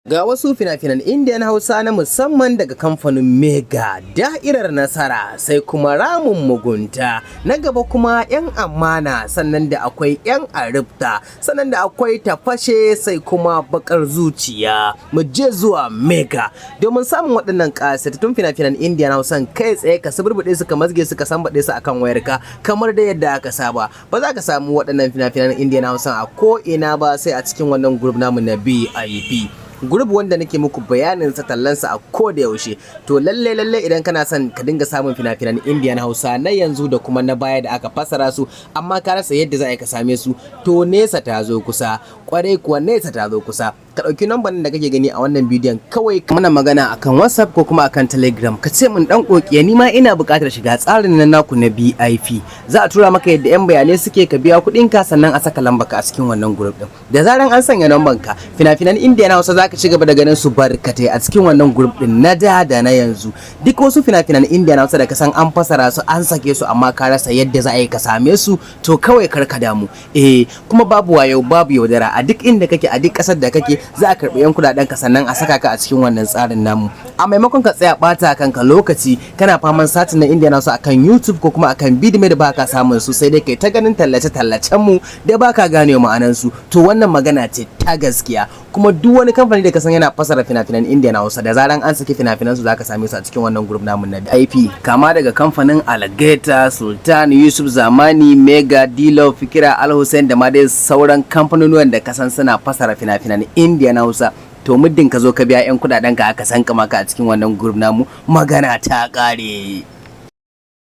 Ga wasu fina-finan Indian Hausa na musamman daga kamfanin Mega, Da'irar Nasara, sai kuma Ramin Mugunta, na gaba kuma 'Yan Amana, sannan da akwai 'Yan Arifta, sannan da akwai Tafashe, sai kuma Bakar Zuciya. Mu je zuwa Mega domin samun waɗannan ƙasatattun fina-finan Indian Hausan kai tsaye, ka suburbuɗe su, ka mazge su, ka sambaɗe su akan wayarka kamar da yadda aka saba. Ba za ka samu waɗannan fina-finan Indian Hausan a ko ina ba sai a cikin wannan group namu na BIP. Group wanda nake muku bayanin sa, tallansa a ko da yaushe. To lalle lalle, idan kana son ka dinga samun fina-finan Indian Hausa na yanzu da kuma na baya da aka fassara su, amma ka rasa yadda za a yi ka same su, to nesa ta zo kusa. Kwarai kuwa, nesa ta zo kusa. Ka ɗauki namban da kake gani a wannan bidiyon, kawai ka mana magana akan WhatsApp ko kuma akan Telegram, ka ce mun, "Dan kokiya, ni ma ina buƙatar shiga tsarin nan naku na BIP." Za a tura maka yadda yan bayanai suke, ka biya kuɗin ka, sannan a saka lambar ka a cikin wannan group din. Da zaran an sanya lambar ka, fina-finan Indian Hausa za ka ci gaba da ganin su barkatai a cikin wannan group din, na da da na yanzu. Duk wasu fina-finan Indian Hausa da ka san an fasara su, an sake su, amma ka rasa yadda za a yi ka same su, to kawai kar ka damu. Eh, kuma babu wayo, babu yaudara. A duk inda kake, a duk ƙasar da kake, za a karɓi yan kuɗaɗen ka, sannan a saka ka a cikin wannan tsarin namu. A maimakon ka tsaya ɓata kanka lokaci kana faman searching na Indian Hausa akan YouTube ko kuma akan Vidmate da baka samun su, sai dai kai ta ganin tallace-tallacen mu da baka gane ma'anan su. To wannan magana ce ta gaskiya. Kuma duk wani kamfani da ka san yana fasara fina-finan Indian Hausa, da zaran an saki fina-finan su, zaka same su a cikin wannan group namu na VIP, kama daga kamfanin Algaita, Sultan, Yusuf Zamani, Mega, Dilo, Fikira, Al Hussein da ma dai sauran kamfanonuwan da ka san suna fasara fina-finan Indian Hausa. To muddin ka zo ka biya 'yan kudaden ka, aka san ka a cikin wannan group namu, magana ta kare.